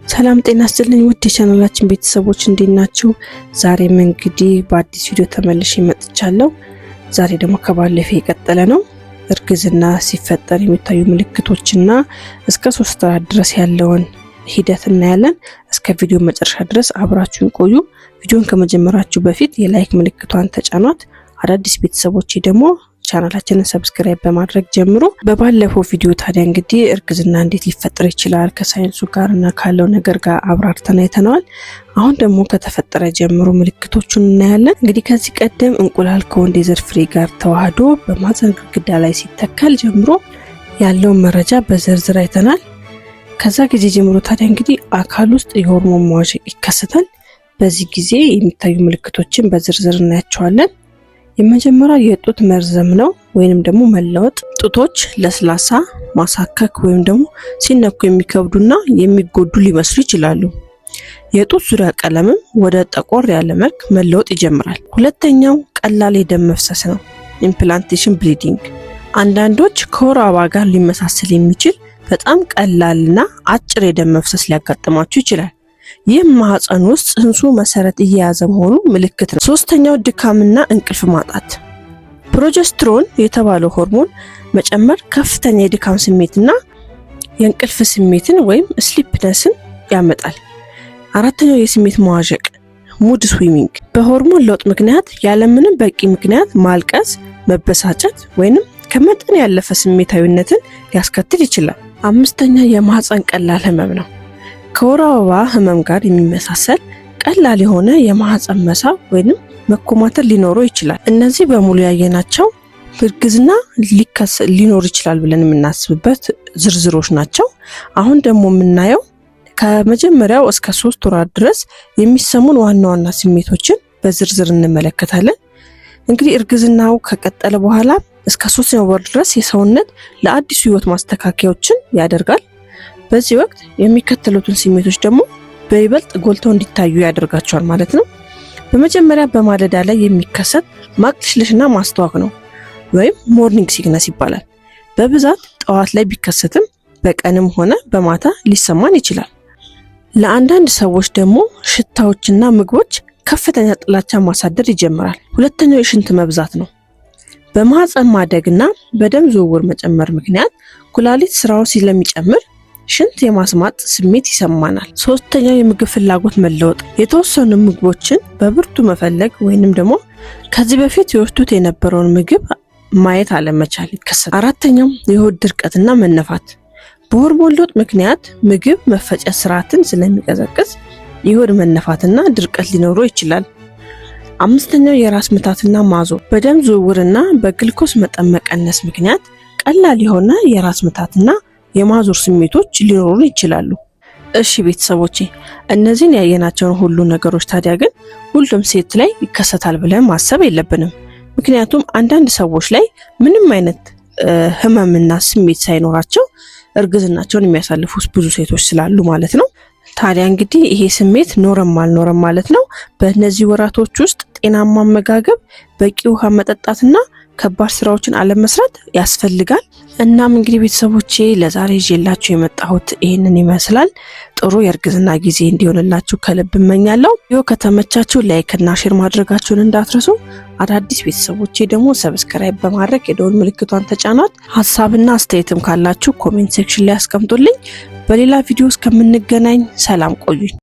ሰላም ጤና ይስጥልኝ ውድ የቻናላችን ቤተሰቦች፣ እንዴት ናችሁ? ዛሬም እንግዲህ በአዲስ ቪዲዮ ተመልሼ መጥቻለሁ። ዛሬ ደግሞ ከባለፈው የቀጠለ ነው። እርግዝና ሲፈጠር የሚታዩ ምልክቶችና እስከ 3 ወራት ድረስ ያለውን ሂደት እናያለን። እስከ ቪዲዮ መጨረሻ ድረስ አብራችሁን ቆዩ። ቪዲዮን ከመጀመራችሁ በፊት የ like ምልክቷን ተጫኗት። አዳዲስ ቤተሰቦች ደግሞ ቻናላችንን subscribe በማድረግ ጀምሩ። በባለፈው ቪዲዮ ታዲያ እንግዲህ እርግዝና እንዴት ሊፈጠር ይችላል ከሳይንሱ ጋር እና ካለው ነገር ጋር አብራርተን አይተነዋል። አሁን ደግሞ ከተፈጠረ ጀምሮ ምልክቶቹን እናያለን። እንግዲህ ከዚህ ቀደም እንቁላል ከወንድ የዘር ፍሬ ጋር ተዋህዶ በማህፀን ግድግዳ ላይ ሲተከል ጀምሮ ያለውን መረጃ በዝርዝር አይተናል። ከዛ ጊዜ ጀምሮ ታዲያ እንግዲህ አካል ውስጥ የሆርሞን መዋዠቅ ይከሰታል። በዚህ ጊዜ የሚታዩ ምልክቶችን በዝርዝር እናያቸዋለን። የመጀመሪያው የጡት መርዘም ነው ወይንም ደግሞ መለወጥ። ጡቶች ለስላሳ፣ ማሳከክ ወይም ደግሞ ሲነኩ የሚከብዱና የሚጎዱ ሊመስሉ ይችላሉ። የጡት ዙሪያ ቀለምም ወደ ጠቆር ያለ መልክ መለወጥ ይጀምራል። ሁለተኛው ቀላል የደም መፍሰስ ነው፣ implantation bleeding። አንዳንዶች ከወር አበባ ጋር ሊመሳሰል የሚችል በጣም ቀላልና አጭር የደም መፍሰስ ሊያጋጥማቸው ይችላል። ይህም ማህፀን ውስጥ ጽንሱ መሰረት እየያዘ መሆኑ ምልክት ነው። ሶስተኛው ድካምና እንቅልፍ ማጣት። Progesterone የተባለው ሆርሞን መጨመር ከፍተኛ የድካም ስሜትና የእንቅልፍ ስሜትን ወይም sleepiness ን ያመጣል። አራተኛው የስሜት መዋዠቅ፣ mood swing። በሆርሞን ለውጥ ምክንያት ያለምንም በቂ ምክንያት ማልቀስ፣ መበሳጨት ወይንም ከመጠን ያለፈ ስሜታዊነትን ሊያስከትል ይችላል። አምስተኛ የማህፀን ቀላል ህመም ነው። ከወር አበባ ህመም ጋር የሚመሳሰል ቀላል የሆነ የማህፀን መሳብ ወይንም መኮማተር ሊኖረው ይችላል። እነዚህ በሙሉ ያየናቸው እርግዝና ሊኖር ይችላል ብለን የምናስብበት ዝርዝሮች ናቸው። አሁን ደግሞ የምናየው ከመጀመሪያው እስከ 3 ወራት ድረስ የሚሰሙን ዋና ዋና ስሜቶችን በዝርዝር እንመለከታለን። እንግዲህ እርግዝናው ከቀጠለ በኋላ እስከ ሶስተኛው ወር ድረስ የሰውነት ለአዲሱ ህይወት ማስተካከያዎችን ያደርጋል። በዚህ ወቅት የሚከተሉትን ስሜቶች ደግሞ በይበልጥ ጎልተው እንዲታዩ ያደርጋቸዋል ማለት ነው። በመጀመሪያ በማለዳ ላይ የሚከሰት ማቅለሽለሽና ማስታወክ ነው ወይም morning sickness ይባላል። በብዛት ጠዋት ላይ ቢከሰትም በቀንም ሆነ በማታ ሊሰማን ይችላል። ለአንዳንድ ሰዎች ደግሞ ሽታዎችና ምግቦች ከፍተኛ ጥላቻ ማሳደር ይጀምራል። ሁለተኛው የሽንት መብዛት ነው። በማህፀን ማደግና በደም ዝውውር መጨመር ምክንያት ኩላሊት ስራውን ስለሚጨምር ሽንት የማስማጥ ስሜት ይሰማናል። ሶስተኛው የምግብ ፍላጎት መለወጥ፣ የተወሰኑ ምግቦችን በብርቱ መፈለግ ወይንም ደግሞ ከዚህ በፊት ይወስዱት የነበረውን ምግብ ማየት አለመቻል ይከሰታል። አራተኛው የሆድ ድርቀትና መነፋት፣ በሆርሞን ለውጥ ምክንያት ምግብ መፈጨት ስርዓትን ስለሚቀዘቅዝ የሆድ መነፋትና ድርቀት ሊኖረው ይችላል። አምስተኛው የራስ ምታትና ማዞር፣ በደም ዝውውርና በግልኮስ መጠን መቀነስ ምክንያት ቀላል የሆነ የራስ ምታትና የማዞር ስሜቶች ሊኖሩን ይችላሉ። እሺ ቤተሰቦቼ፣ እነዚህን ያየናቸውን ሁሉ ነገሮች ታዲያ ግን ሁሉም ሴት ላይ ይከሰታል ብለን ማሰብ የለብንም። ምክንያቱም አንዳንድ ሰዎች ላይ ምንም አይነት ህመምና ስሜት ሳይኖራቸው እርግዝናቸውን የሚያሳልፉ ብዙ ሴቶች ስላሉ ማለት ነው። ታዲያ እንግዲህ ይሄ ስሜት ኖረም አልኖረም ማለት ነው፣ በእነዚህ ወራቶች ውስጥ ጤናማ አመጋገብ፣ በቂ ውሃ መጠጣትና ከባድ ስራዎችን አለመስራት ያስፈልጋል። እናም እንግዲህ ቤተሰቦቼ፣ ለዛሬ ይዤላችሁ የመጣሁት ይህንን ይመስላል። ጥሩ የእርግዝና ጊዜ እንዲሆንላችሁ ከልብ እመኛለሁ። ይኸው ከተመቻችሁ like እና share ማድረጋችሁን እንዳትረሱ። አዳዲስ ቤተሰቦቼ ደግሞ subscribe በማድረግ የደወል ምልክቷን ተጫኗት። ሀሳብና አስተያየትም ካላችሁ comment section ላይ አስቀምጡልኝ። በሌላ ቪዲዮ እስከምንገናኝ ሰላም ቆዩኝ።